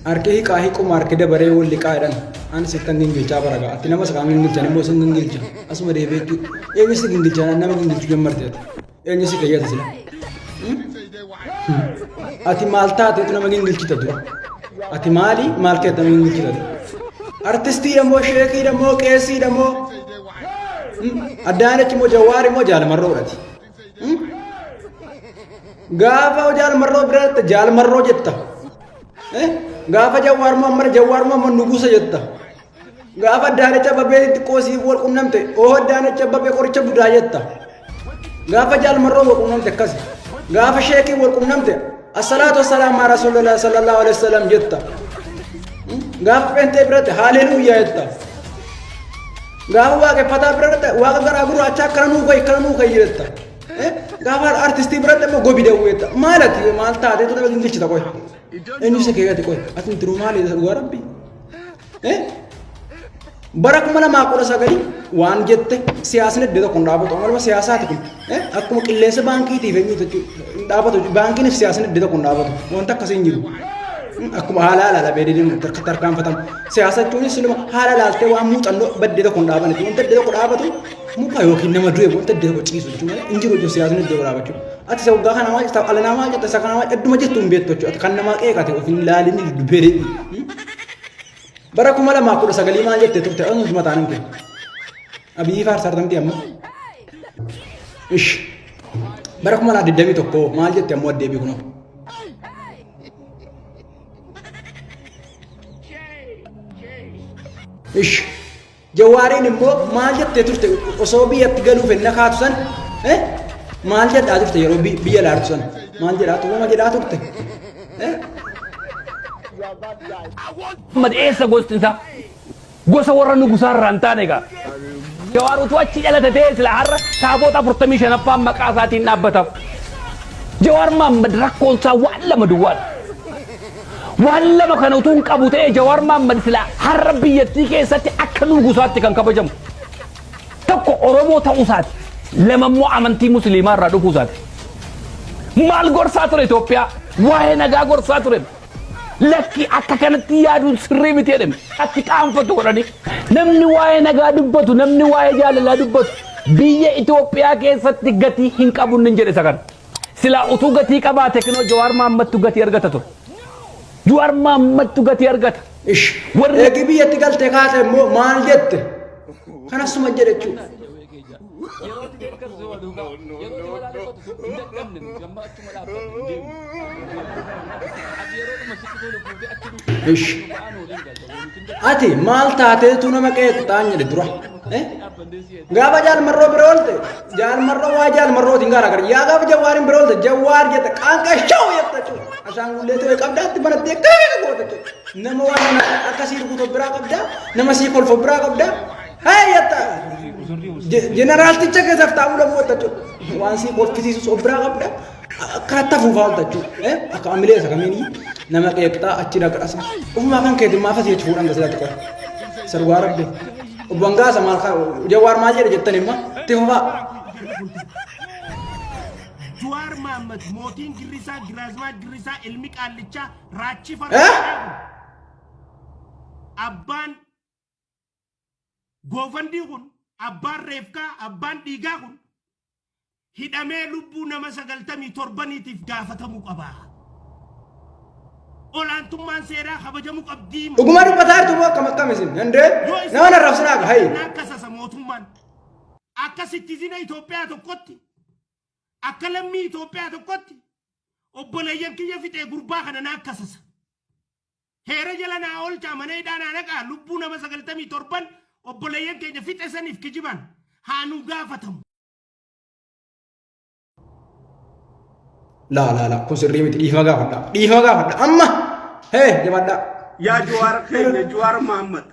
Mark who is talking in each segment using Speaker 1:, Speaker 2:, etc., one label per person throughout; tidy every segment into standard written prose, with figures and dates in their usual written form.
Speaker 1: Harki hiqaa hiquma harki dabaree wal liqaa jedhan. Ani sittan gingilchaa baragaa. Ati nama sakaan gingilchan immoo sin gingilcha. Asuma deebi'ee jechuudha. Eenyu si gingilchaa nama gingilchuu jammarti ati. Eenyu si keeyyata sila. Ati maal taateetu nama gingilchita dura. Ati maali maal keetta nama gingilchita dura. Artistiidha moo sheekiidha moo qeesiidha moo Addaanech moo Jawaar immoo jaalmarroodhati. Gaafa jaalmarroo bira jetta jaalmarroo jetta. Gaafa Jawaar Muhammad Jawaar Muhammad nugusa jetta. Gaafa Addaanech Abbabee xiqqoo siif wal qunnamte oo Addaanech Abbabee qoricha budaa jetta. Gaafa jaalmarroo wal qunnamte akkasi. Gaafa sheekii wal qunnamte assalaatu wassalaamu ala rasuulillah sallallahu alaihi wasallam jetta. Gaafa pheenxee biratti haaleluuyaa jetta. Gaafa waaqeffataa biratti waaqa garaa gurraachaa akkana nuu gahi akkana nuu gahi jetta. Gaafa artistii biratti immoo gobi dawwee jetta. Maal ati maal taateetu nama gingilchita qoy. Eenyu isa keeyyate qoy. Ati nuti maali dhugaa rabbii. Bara 2019 waan jette siyaasni iddoo tokko hin dhaabatu. Amaluma siyaasaati kun. Akkuma qilleensa baankiitiif eenyu hin dhaabatu. Baankiin fi siyaasni iddoo tokko hin dhaabatu. Wanta akkasii hin jiru. Akkuma haala haala beedee tarkaanfatamu. Siyaasa jechuunis siluma haala ilaaltee waan muuxannoo baddee tokko hin dhaaban. Wanta iddoo tokko dhaabatu muka yookiin nama du'e wanta iddoo tokko ciisu jechuudha malee hin jiru jechuudha siyaasni iddoo dhaabachuu. Ati isa waggaa kana maal jetta alanaa maal jetta isa kana maal adduma jirtu hin beektu jechuudha. Ati kan namaa qeeqate of hin ilaalin dubbee deebi. Bara 2019 maal jettee turte eenyutu mataan hin kennu. Abiyyi faarsaartamti amma. Ish. Bara 2021 maal jette ammoo addeebii kunoo. Ish. Jawaariin immoo maal jettee turte osoo biyyatti galuuf enna kaatu san eh? Maal jedhaa turte yeroo biyya laartu san maal jedhaa turte maal jedhaa turte eh?
Speaker 2: Muhammad eessa gosti isaa? Gosa warra nugusaa irraa hin taane egaa. Jawaar utuu achi dhalate ta'ee sila har'a taabota 45ffaan maqaa isaatiin dhaabbataaf. Jawaar Mohammad rakkoon isaa waan lama duwwaadha. Waan lama kana utuu hin qabu ta'ee Jawaar Mohammad sila har'a biyyattii keessatti akka nugusaatti kan kabajamu. Tokko Oromoo ta'uu isaati. Lama immoo amantii Musliimaa irraa dhufuu isaati. Maal gorsaa ture Itoophiyaa? Waa'ee nagaa gorsaa ture. Lakki akka kanatti yaaduun sirrii miti jedhame. Atti qaanfatu godhanii. Namni waa'ee nagaa dubbatu, namni waa'ee jaalalaa dubbatu biyya Itoophiyaa keessatti gatii hin qabu inni jedhe isa kana. Silaa utuu gatii qabaate kinoo Jawaar Mahammadtu gatii argata ture. Jawaar Mahammadtu gatii argata.
Speaker 1: Ish. Eegi biyyatti galtee kaate immoo maal jette? Kanas suma jedhe jechuudha. Ish. Ati maal taateetu nama qeeqxaan jedhe dura. Eh? Gaafa jaalmarroo bira oolte jaalmarroo waa jaalmarrootiin gaara gara yaa gaafa jawwaariin bira oolte jawwaar jette qaanqa shaw jette jechuudha. Ashaangullee ta'e qabdaatti banattee kaaka goota jechuudha. Nama waan akkasii rukutu biraa qabdaa nama sii kolfu biraa qabdaa. Hee jetta jeneraalticha keessaaf taa'uu dhabuu jetta jechuudha. Waan sii kolfisiisus of biraa qabda. Akkanatti hafuufaa oolta jechuudha. Akka amilee isa kamiin nama qeeqxaa achi dhaqasa. Ofumaa kan keetiin maaf asii achi fuudhan gasilatti qofa. Sarwaa rabbi. Obbo Angaasa maal Jawaar maal jedhe jettan immoo itti fufaa.
Speaker 3: Juwaar Mahammad mootiin girrisaa Giraazmaach Girrisaa ilmi qaallichaa raachi fardaa kun abbaan goofandii kun abbaan reefkaa abbaan dhiigaa kun hidhamee lubbuu nama 97niitiif gaafatamuu qaba. Olaantummaan seeraa kabajamuu qabdii.
Speaker 1: Dhuguma dubbataa jirtu moo akkam akkam isin? Dandee
Speaker 3: Yoo isin
Speaker 1: nama narrabsinaa gaa hayi.
Speaker 3: akka sasa mootummaan akka sittizina Itoophiyaa tokkotti akka lammii Itoophiyaa tokkotti obboleeyyan kiyya fixee gurbaa kana na akka sasa. Heera jala naa oolchaa mana hidhaa naa naqaa lubbuu nama 97n obboleeyyan keenya fixe saniif kijiban haa nu gaafatamu.
Speaker 1: Laa laa laa kun sirrii miti dhiifama gaafadha. Dhiifama gaafadha amma. Hee jabaadhaa.
Speaker 4: Yaa Jawaar keenya Jawaar Mahammad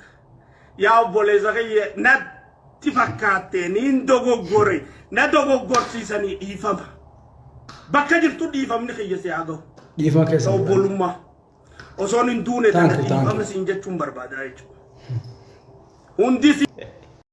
Speaker 4: yaa obboleessa kiyya natti fakkaatte niin dogoggore na dogoggorsiisanii dhiifama. Bakka jirtu dhiifamni kiyya si haa gahu.
Speaker 1: Dhiifama keessa.
Speaker 4: Obbolummaa. Osoon hin duune tana
Speaker 1: Thank you, thank you.
Speaker 4: dhiifama siin jechuun barbaada jechuudha. Hundi si.